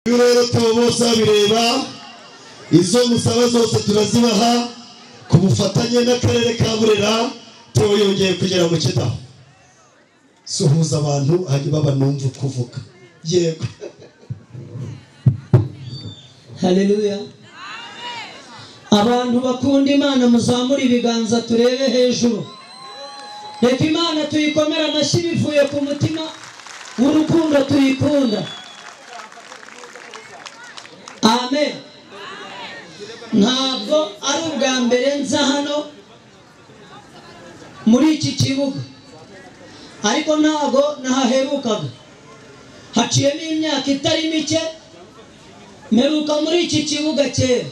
Rero Theo bose babireba, izo musaba zose turazibaha ku bufatanye n'akarere ka Burera. Theo yongeye kugera mu Kidaho. Suhuza abantu hanyuma banumva uko uvuga. Yego. Haleluya. Abantu bakunda Imana muzamura ibiganza turebe hejuru. Reka Imana tuyikomera amashyi bivuye ku mutima w'urukundo tuyikunda. Amen. Ntabwo ari ubwa mbere nza hano muri iki kibuga, ariko ntabwo nahaherukaga. Haciyemo imyaka itari mike mperuka muri iki kibuga kera.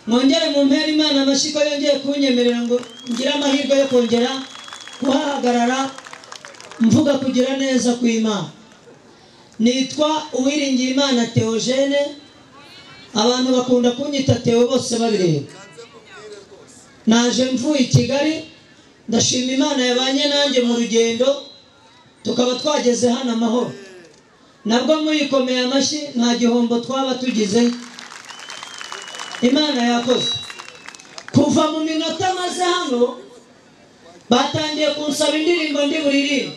Mwongere mumpere Imana amashyi ko yongeye kunyemerera ngo ngire amahirwe yo kongera kuhahagarara mvuga kugira neza kw'Imana. Nitwa Uwiringiyimana Theogene. Abantu bakunda kunyita Theo bose babireba. Naje mvuye i Kigali, ndashima Imana yabanye nanjye mu rugendo tukaba twageze hano amahoro. Nabwo muyikomeye amashyi nta gihombo twaba tugize. Imana yakoze. Kuva mu minota maze hano batangiye kunsaba indirimbo ndi buririmbe.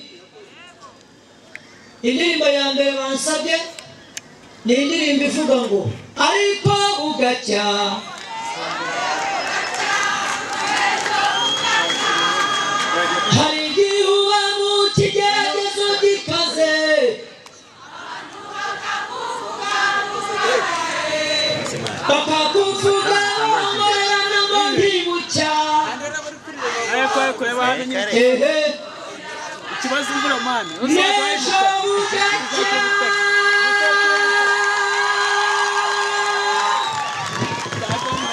Indirimbo ya mbere bansabye ni indirimbo ivuga ngo ariko bugacya. Hari igihe uba mu kigeragezo gikaze, bakakuvuga wongorerana ngo ntibucya. Ehe. N'ejo bugacya.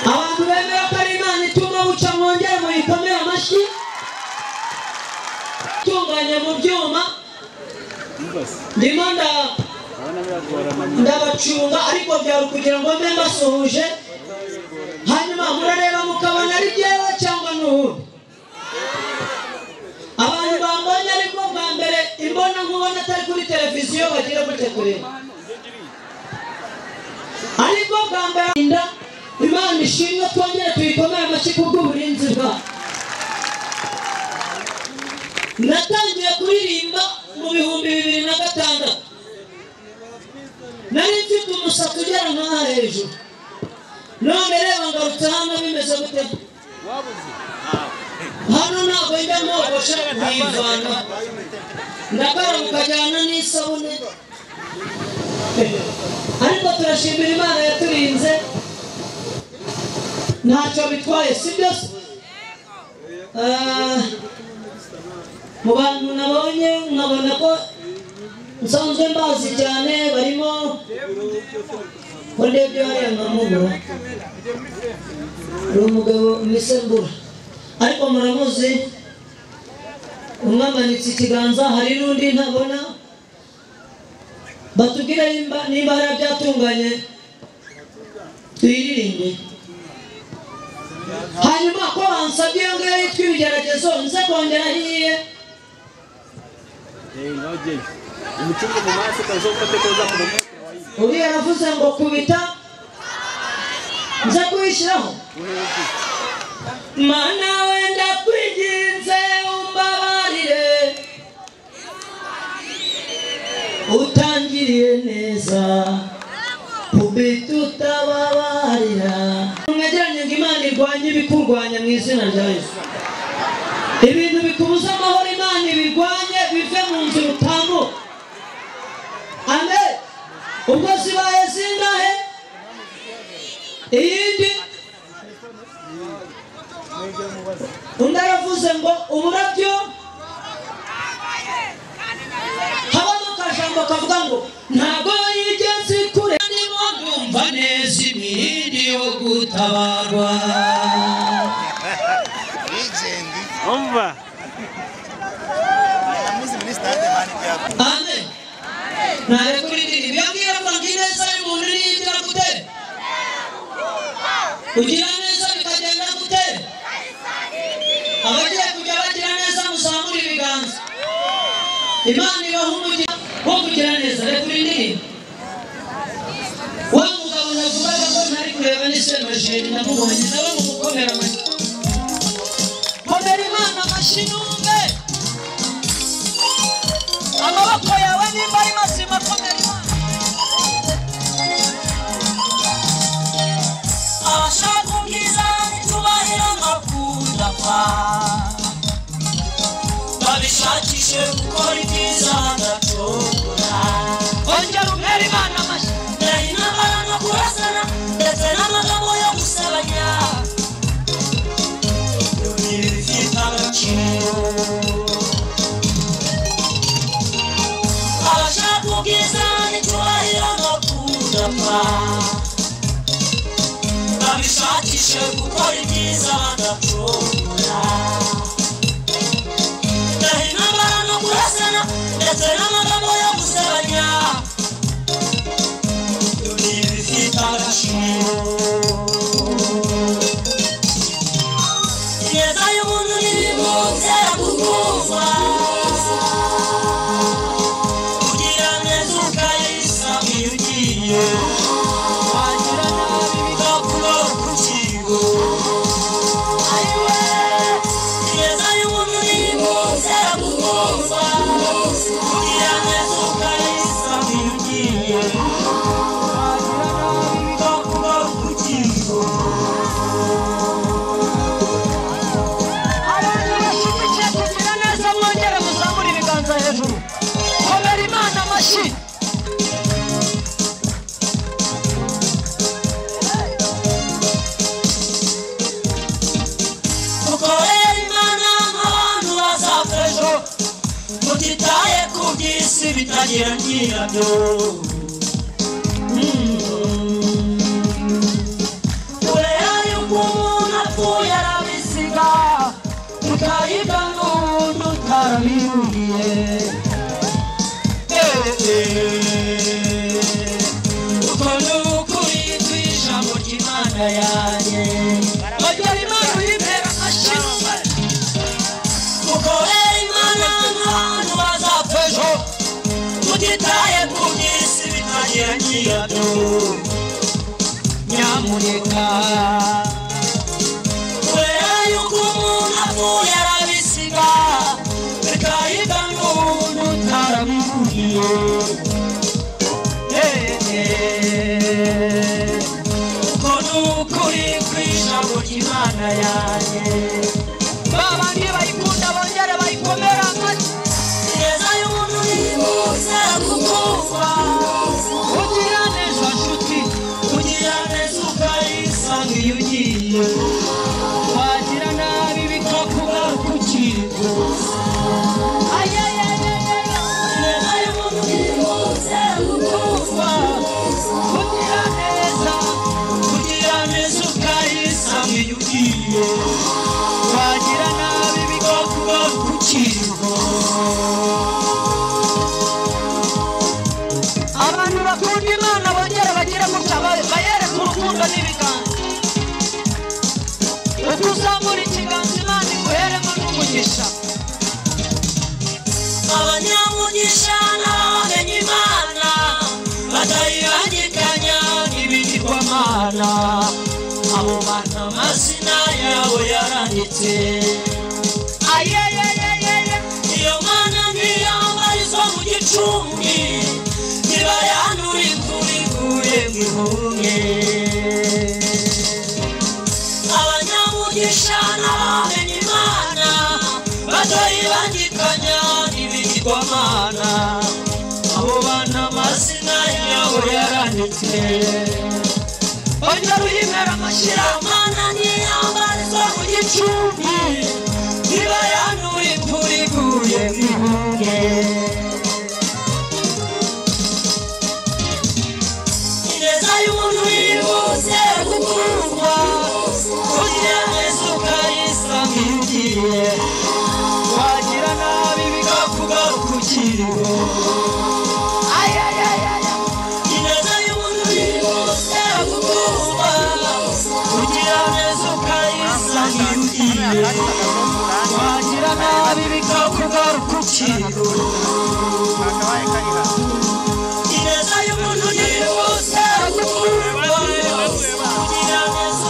Abantu bemera ko ari Imana ituma buca mwongere muyikomere amashyi. Tunganya mu byuma ndimo ndabacunga, ariko byari kugira ngo mbe mbasuhuje, hanyuma murareba mukabona ari jyewe cyangwa n'uwundi. Abantu bambonye ariko bwa mbere imbona nkubona atari kuri televiziyo bagira gute kureba, ariko bwa mbere inda. Imana ishimwe, twongere tuyikomere amashyi kubw'uburinzi bwayo. Natangiye kuririmba mu 2006. Nari mfite umusatsi ugera nk'aha hejuru. None reba ngarutse hano bimeze gute? Hano ntabwo njya nogosha nkivana, ndakaraba ukajyana n'isabune. Ariko turashimira Imana yaturinze, ntacyo bitwaye, si byo se? Mu bantu nabonye nkabona ko nsanzwe mbazi cyane barimo ko ndebye hariya nkamubura, uri umugabo misembura, ariko muramuzi, umwe amanitse ikiganza, hari n'undi ntabona. Batubwire nimba hari byatunganye tuyiririmbe. Hanyuma ko bansabye iyo ngiyo yitwa ibigeragezo nze kongera hiye. Uriya yaravuze ngo kubita nze kuyishyiraho. Mana wenda kwinginze umbabarire, utangiriye neza kubita utababarira. Mwegeranye ngo Imana irwanye ibikurwanya mu izina rya Yesu. Ibintu bikubuza amahoro Imana ibirwanye bive mu nzira utambuka. Amen. Ubwo zibaye zingahe? Iyindi undi aravuze ngo uburabyo, habamo akajambo kavuga ngo ntabwo yigeze kure. Ndimo ndumva neza imirindi yo gutabarwa. Amen. Nare kuri ndirimbo iyo ngiyo iravuga ngo ineza y'umuntu niyo igira gute? Kugira neza bikagenda gute? Abagiye kujya bagira neza muzamure ibiganza. Imana ibaha umugisha wo kugira neza. Reka uririmbe. Etajeri ndamubonye nawe mumukomera amashyi. Komera Imana amashyi numve. Amaboko yawe nimba ari mazima komera Imana. Abashaka ubwiza n'icyubahiro no kudapfa, babishakishe gukora ibyiza badacogora. Ongera umpere Imana amashyi. Naho intambara no kurasana ndetse n'amagambo yo gusebanya ntibifite agaciro. Abashaka ubwiza n'icyubahiro no kudapfa, babishakishe gukora ibyiza badacogora. Naho intambara no kurasana ndetse n'amagambo yo gusebanya ntibifite agaciro. Ineza y'umuntu ntibimutera gukundwa, kugira neza ukayisanga iyo ugiye, wagira nabi bikakugaruka ukiriho. Ineza y'umuntu ntibimutera gukundwa, kugira neza ukayisanga iyo ugiye, wagira nabi bikakugaruka ukiriho. Abantu bashyigikiye kugira neza mwongere muzamure ibiganza hejuru. Komera Imana amashyi. Dukorere Imana nk'abantu bazapfa ejo, mutitaye ku by'isi bitagira nyirabyo. Kubera yuko umuntu apfuye arabisiga, tukayibwa n'undi utarabihuriye. Uko ni ukuri kw'ijambo ry'Imana yanjye. Ongera Imana uyimpere amashyi numve. Dukorere Imana nk'abantu bazapfa ejo, tutitaye ku by'isi bitagira nyirabyo. Nyamuneka Kubera yuko umuntu apfuye arabisiga, bikayibwa n'undi utarabihuriye. Uko ni ukuri kw'ijambo ry'Imana yanjye. Ba bandi bayikunda bongere bayikomere amashyi. Ineza y'umuntu ntibimutera gukundwa, Kugira neza nshuti, kugira neza ukayisanga iyo ugiye, wagira nabi bikakugaruka ukiriho. Ineza y'umuntu ntibimutera gukundwa, Kugira neza, kugira neza ukayisanga iyo ugiye, wagira nabi bikakugaruka ukiriho. Abantu bakunda Imana bongere bagire gutya bayereke urukundo n'ibiganza. Uko uzamura ikiganza Imana iguheremo n'umugisha. Abanyamugisha n'abamenye Imana batayibangikanya n'ibigirwamana, abo bantu amazina yabo yaranditse. Ayeyeyeyeye, Iyo mana ntiyambarizwa mu gicumbi, ntibayanura imvura iguye ngo ihunge. Abanyamugisha n'abamenye Imana batayibangikanya n'ibigirwamana, abo bantu amazina yabo yaranditse. Ongera uyimpere amashyi. Mana ntiyambarizwa mu gicumbi, ntibayanura imvura iguye ngo ihunge. Ineza y'umuntu yihuse gukundwa, kugira neza ukayisanga iyo ugiye, wagira nabi bikakugaruka ukiriho. Ineza y'umuntu yihuse gukundwa, kugira neza ukayisanga iyo ugiye, wagira nabi bikakugaruka ukiriho. Ineza y'umuntu yihuse gukundwa, kugira neza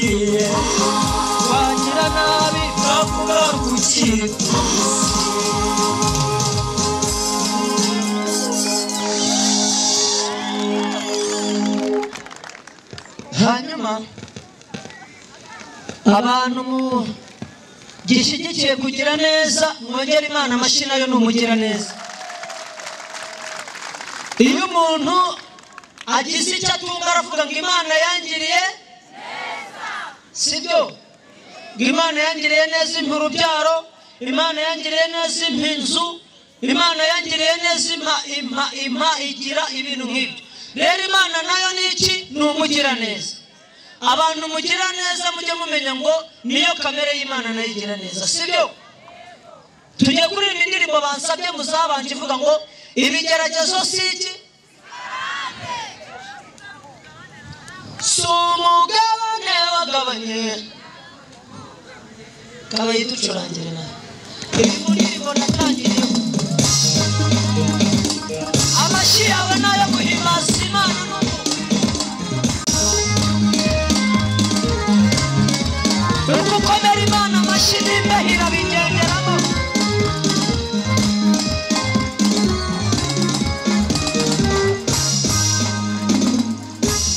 Yakugiriye wagira nabi bakugarukira. Hanyuma abantu mu gishyigikiye kugira neza mwongere Imana amashyi, nayo ni umugira neza. Iyo umuntu agize icyo atunga aravuga ngo Imana yangiriye neza, sibyo? Ngo Imana yangiriye neza impa urubyaro, Imana yangiriye neza impa inzu, Imana yangiriye neza impa impa impa igira ibintu nk'ibyo. Rero Imana nayo ni iki? Ni umugira neza. Abantu mugira neza mujye mumenya ngo niyo kamere y'Imana nayo igira neza, sibyo? Tujye kuririmba indirimbo bansabye muzabanje ivuga ngo ibigeragezo si iki? Si umugabane wagabanye. Kabaye ducurangire nawe. Iyi ndirimbo natangiriyeho. Amashyi yawe nayo guhimbaza Imana n'ubu. Ugukomera Imana amashyi n'imbeho irabigenderamo.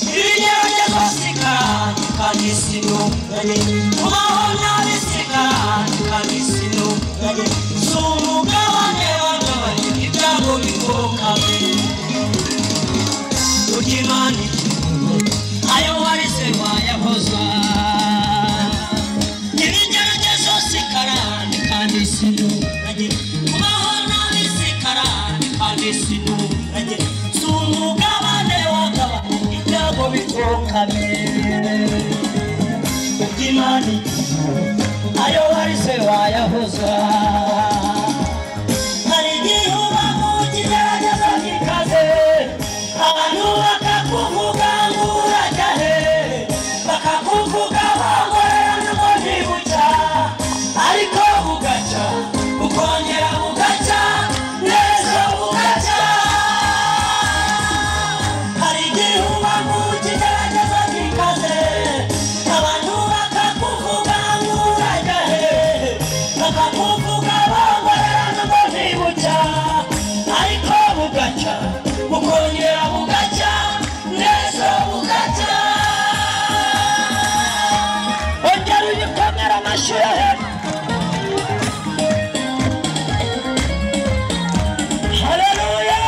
Ibigeragezo si karande kandi si n'umugani, kubaho nabi si karande kandi si n'umugani, si umugabane wagabanye ibyago bikokame. Burya Imana ayo warize wayahoza. Ibigeragezo si karande kandi si n'umugani, kubaho nabi si karande kandi si n'umugani, si umugabane wagabanye ibyago bikokame. Burya Imana ayo warize wayahoza. Hari igihe uba mu kigeragezo gikaze, abantu bakakuvuga ngo urajya he, bakakuvuga bongorerana ngo ntibucya, ariko bugacya bukongera bugacya neza bugacya. Hari igihe uba mu kigeragezo gikaze, abantu bakakuvuga ngo urajya he, bakakuvuga bongorerana ngo ntibucya, ariko bugacya bukongera bugacya neza bugacya. Ongera uyikomere amashyi hejuru. Haleluya.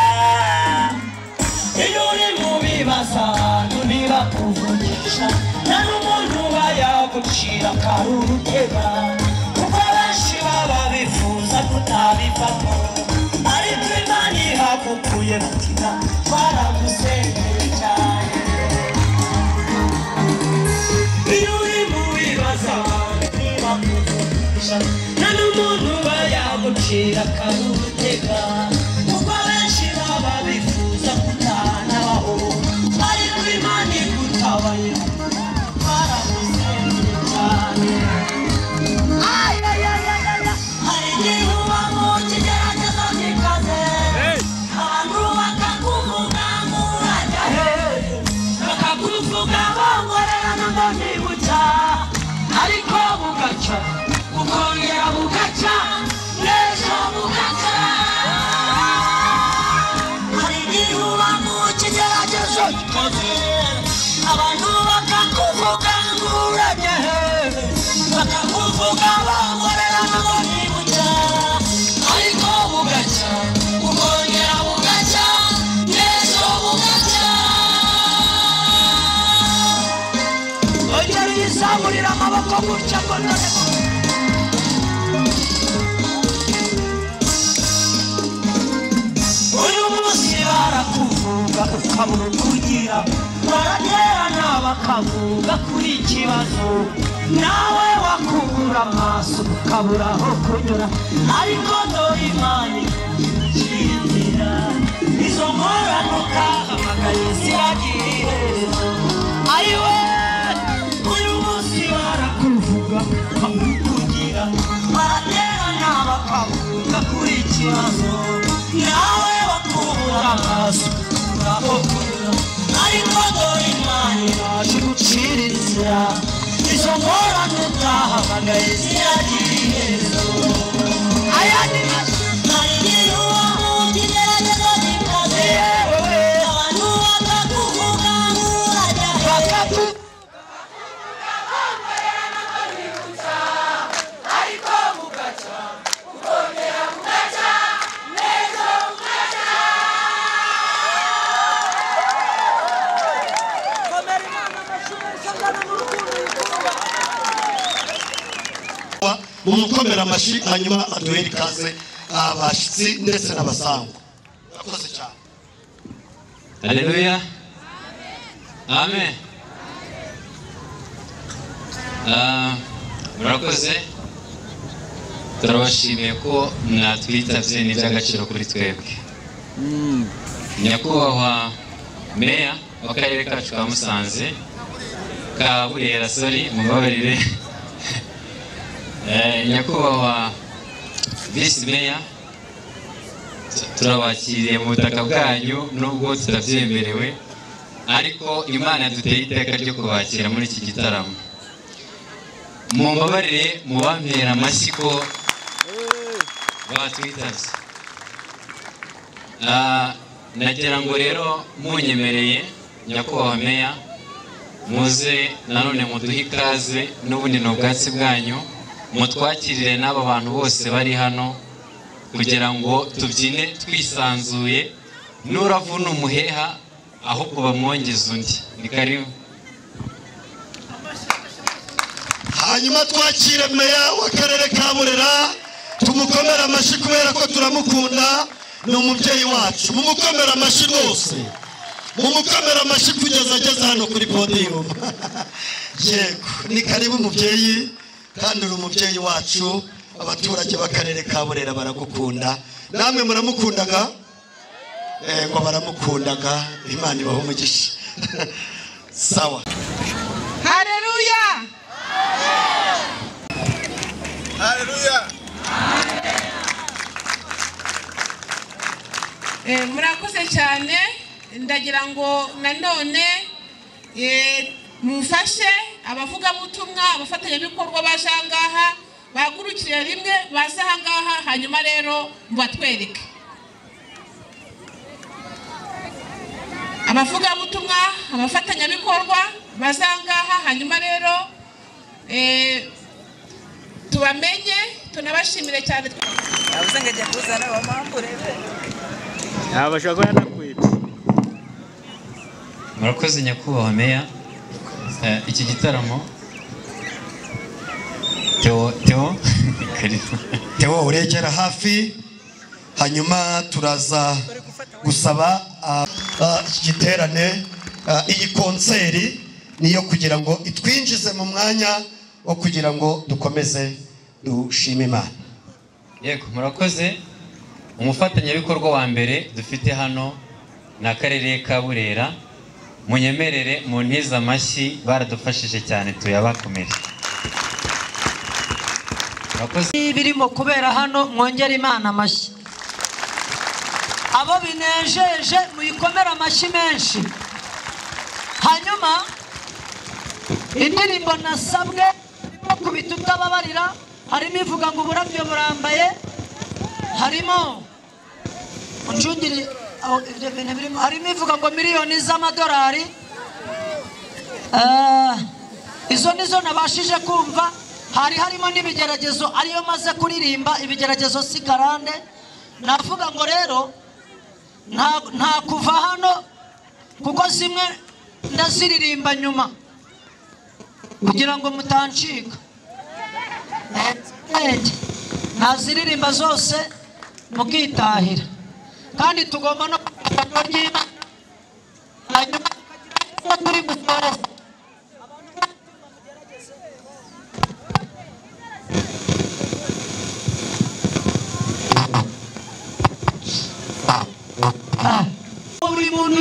Iyo uri mu bibazo abantu ntibakuvugisha, nta n'umuntu uba yagucira akarurutega, kuko benshi baba bifuza kutabivamo, ariko Imana ihagukuye mutima twaragusengeye cyane. Iyo uri mu bibazo abantu ntibakuvugisha, nta n'umuntu uba yagucira akarurutega, kuko benshi baba bifuza kutanabaho, ariko Imana igutabaye twaragusengeye cyane. Ay, ay, ay, ay, ay, ay. Hari igihe uba mu kigeragezo gikaze, abantu bakakuvuga ngo urajya he, bakakuvuga bongorerana ngo ntibucya, ariko bugacya bukongera bugacya neza bugacya. Hari igihe uba mu kigeragezo gikaze, abantu bakakuvuga ngo urajya he, bakakuvuga bongorerana ngo ntibucya, ariko bugacya bukongera bugacya neza bugacya. Ongera uyizamurire amaboko gutya ngo none. Uyu munsi barakuvuga ukabura uko ugira, baraterana bakavuga kuri ikibazo, nawe wakubura amaso ukabura aho kunyura, ariko dore Imana igucira izo ngorane utahamagaye ziragira iherezo. Ayiwe, uyu munsi barakuvuga ukabura uko ugira, baraterana bakavuga kuri ikibazo, nawe wakubura amaso ukabura aho kunyura, ariko dore Imana iraje gucira inzira. Mumukomera amashyi hanyuma aduhere ikaze abashyitsi ndetse n'abasangwa. Murakoze cyane. Haleluya. Amen. Murakoze, turabashimiye ko mwatwitabye, ni iby'agaciro kuri twebwe. Nyakubahwa meya w'akarere kacu ka Musanze ka Burera, sorry mubabarire, nyakubahwa visi meya, turabakiriye mu butaka bwanyu nubwo tutabyemerewe, ariko Imana yaduteye iteka ryo kubakira muri iki gitaramo. Mumbabarire mubampera amashyi ko batwitabye. Nagira ngo rero munyemereye nyakubahwa meya, muze nanone muduhe ikaze, n'ubundi ni ubwatsi bwanyu, mutwakirire n'aba bantu bose bari hano kugira ngo tubyine twisanzuye, nuravuna umuheha ahubwo bamwongeza undi. Ni karibu. Hanyuma twakire meya w'akarere ka Burera, tumukomere amashyi kubera ko turamukunda, ni umubyeyi wacu. Mumukomere amashyi rwose, mumukomere amashyi kugeza ageze hano kuri podium. Yego, ni karibu umubyeyi, kandi uri umubyeyi wacu. Abaturage b'akarere ka Burera baragukunda, namwe muramukundaga? Ngo baramukundaga. Imana ibahe umugisha. Sawa. Haleluya. Haleluya. Murakoze cyane. Ndagira ngo nanone mufashe abavugabutumwa, abafatanyabikorwa baje aha ngaha, bahagurukire rimwe baze aha ngaha, hanyuma rero mubatwereke. Abavugabutumwa, abafatanyabikorwa baze aha ngaha, hanyuma rero tubamenye, tunabashimire cyane. Murakoze nyakubahwa meya. Iki gitaramo Theo Theo uregera hafi, hanyuma turaza gusaba iki giterane, iyi konseri niyo kugira ngo itwinjize mu mwanya wo kugira ngo dukomeze dushime Imana. Yego, murakoze. Umufatanyabikorwa wa mbere dufite hano ni akarere ka Burera. Munyemerere muntize amashyi, baradufashije cyane, tuyabakomere. Murakoze. Birimo kubera hano, mwongere Imana amashyi. Abo binejeje muyikomere amashyi menshi. Hanyuma indirimbo nasabwe irimo kubita utababarira, harimo ivuga ngo uburabyo burambaye, harimo uncungire ibyo bintu birimo, harimo ivuga ngo miliyoni z'amadolari. Izo nizo nabashije kumva. Hari harimo n'ibigeragezo, ariyo maze kuririmba ibigeragezo si karande. Navuga ngo rero nta kuva hano, kuko zimwe ndaziririmba nyuma kugira ngo mutancika. Ntaziririmba zose mukitahira, kandi tugomba no hanyuma turi gusoza. Buri muntu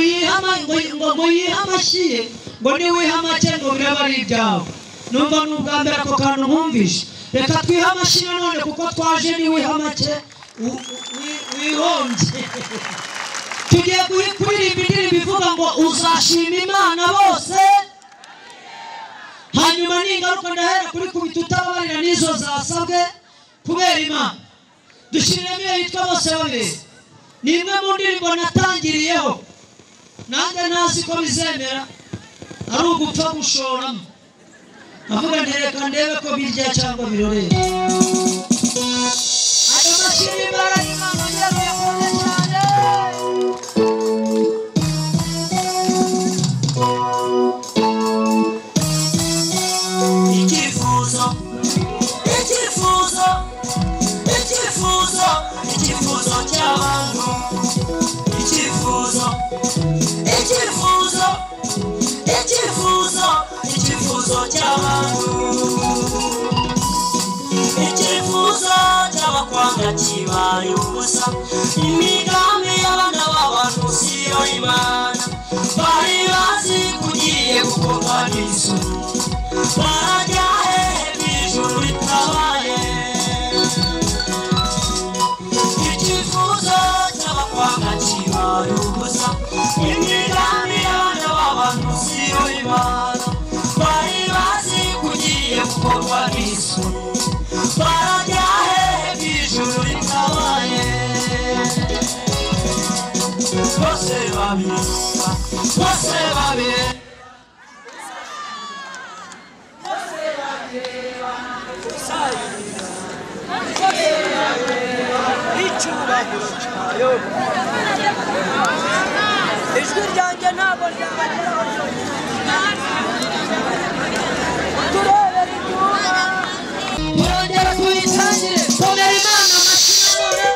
ngo yiha amashyi ye, ngo niwiha make ngo biraba ari ibyawe. Numva ni ubwa mbere ako kantu nkumvishe. Reka twihe amashyi nanone kuko twaje niwiha make wihombye. Tugiye kuririmba indirimbo ivuga ngo uzashima Imana bose. Hanyuma ningaruka ndahera kuri kubita utababarira n'izo zasabwe kubera Imana. Dushyiriremo iyo yitwa Bose Babireba. Ni imwe mu ndirimbo natangiriyeho, nanjye ntazi ko bizemera, ari ugupfa gushoramo. Avuga nti reka ndebe ko birya cyangwa birorera. Ayo mashini imbaraga y'Imana yakunze cyane. Icyifuzo, icyifuzo, icyifuzo, icyifuzo cy'abantu. Icyifuzo, icyifuzo, icyifuzo, icyifuzo cy'abantu. Icyifuzo cy'abakwanga kibaye ubusa. Imigambi y'abana b'abantu siyo Imana. Bari bazi kugiye gukorwa n'isuri. Barajya hehe mw'ijuru ritabaye. Icyifuzo cy'abakwanga kibaye ubusa. Imigambi y'abana b'abantu siyo Imana. Bari bazi kugiye gukorwa n'isuri. Barajya hehe mw'ijuru ritabaye. Bose babireba, bose babireba. Icyubahiro cyayo. Ijwi ryanjye ntabwo ryabageraho ryonyine. Turebere ibyuma. Murongera tuyitangire. Komera Imana amashyi nanone.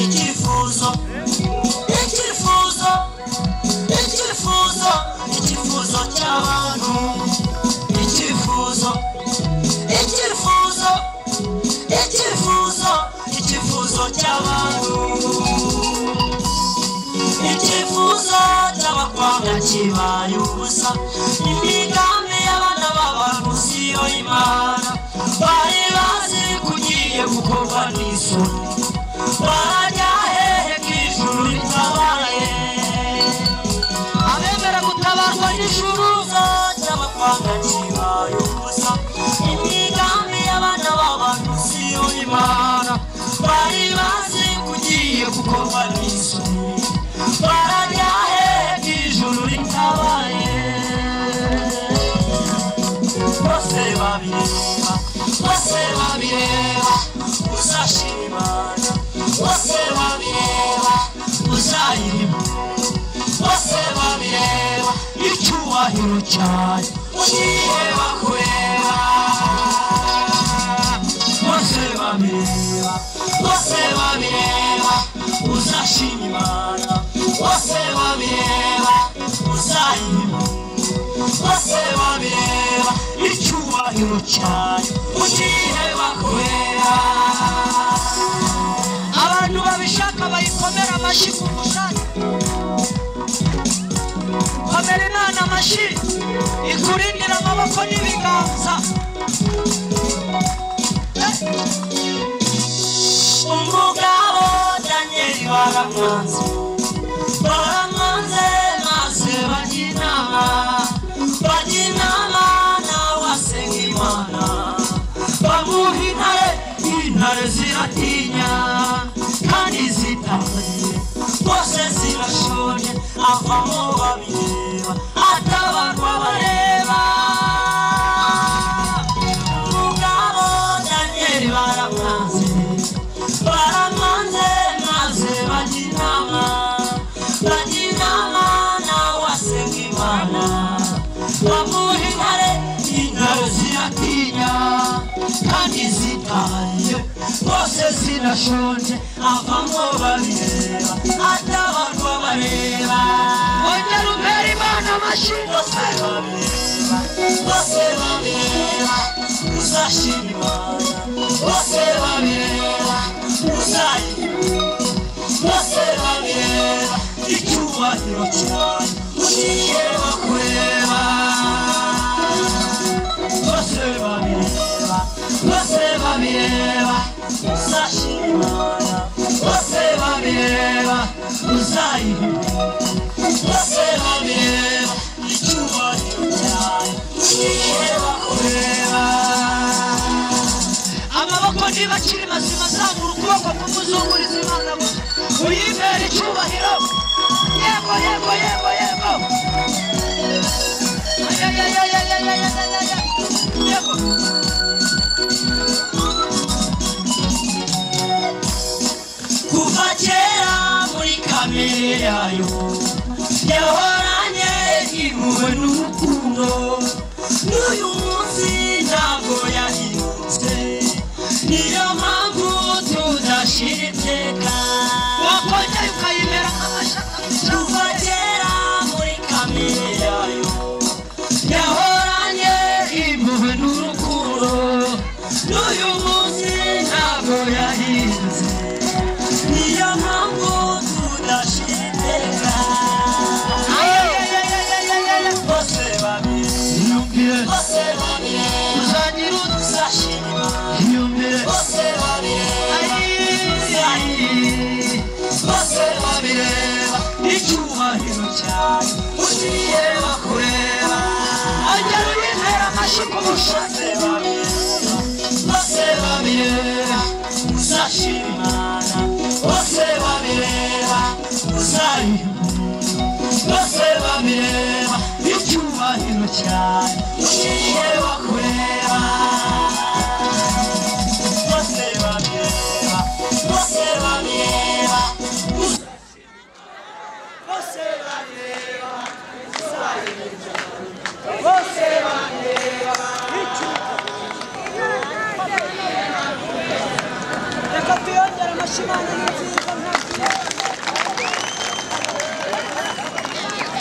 Icyifuzo, icyifuzo, icyifuzo, icyifuzo cy'abantu. Icyifuzo, icyifuzo, icyifuzo, icyifuzo cy'abantu. Icyifuzo cy'abakwanga kibaye ubusa. Imigambi y'abana b'abantu siyo Imana. Bari bazi kugiye gukorwa n'isoni. Barajya hehe mw'ijuru ritabaye. Abemera gutabarwa n'ijuru. Cy'abakwanga kibaye ubusa. Imigambi y'abana b'abantu siyo Imana. Bari bazi kugiye gukorwa n'isoni. Barajya hehe mw'ijuru ritabaye. Bose babireba, bose babireba, uzashima Imana. Bose babireba, uzayirima. Bose babireba, icyubahiro cyayo ugiye bakureba. Bose babireba, bose babireba, uzashima Imana. Bose babireba, uzayirima. Bose babireba, icyubahiro cyayo ugiye bakureba. Abantu babishaka bayikomera amashyi ku bushake. Komera Imana amashyi ikurindira amaboko n'ibiganza. Umugabo Danieli baramwanze, baramwanze maze bajya inama, bajya inama nawe asenga Imana. Bamuha intare, intare ziratinya kandi zitanye, bose zirashonje, avamo babireba, atabarwa bareba. Umugabo Danieli baramwanze, baramwanze maze bajya inama, bajya inama nawe asenga Imana. Bamuha intare, intare ziratinya kandi zitanye, bose zirashonje, avamo babireba, atabarwa bareba. Ongera umpere Imana amashyi. Bose babireba, bose babireba, uzashima Imana. Bose babireba, uzayirima. Bose babireba, icyubahiro cyayo ugiye bakureba. Bose babireba, bose babireba, uzashima Imana. uzayiha bose babireba icyubahiro cyawe ureba kureba Amaboko niba akiri mazima zamura ukuboko kumuzunguriza Imana gusa uyibere icyubahiro. Yego yego yego yego. Ayayayayayayayaya. Yego. Kuva kera muri kamere yayo yahoranye impuhwe n'urukundo n'uyu munsi ntabwo yahindutse niyo mpamvu tuzashira iteka Wakongera ukayibera nk'amashaka. Kuva kera muri kamere yayo yahoranye impuhwe n'urukundo n'uyu munsi ntabwo yahindutse niyo mpamvu tudashira iteka. Ayayayayayaya. Bose babiri bose babiri Uzagira uti uzashima yumvire. Bose babiri Ayi. Bose babireba icyubahiro cyawe ugiye bakureba Ongera uyibere amashyi ku bushake. bose babireba bose babireba uzashima Imana bose babireba uzayiha bose babireba icyubahiro cyawe ugiye bakureba bose babireba bose babireba Bose bareba bose bareba reka tuyongere amashyi. Imana ni nziza nta kibazo.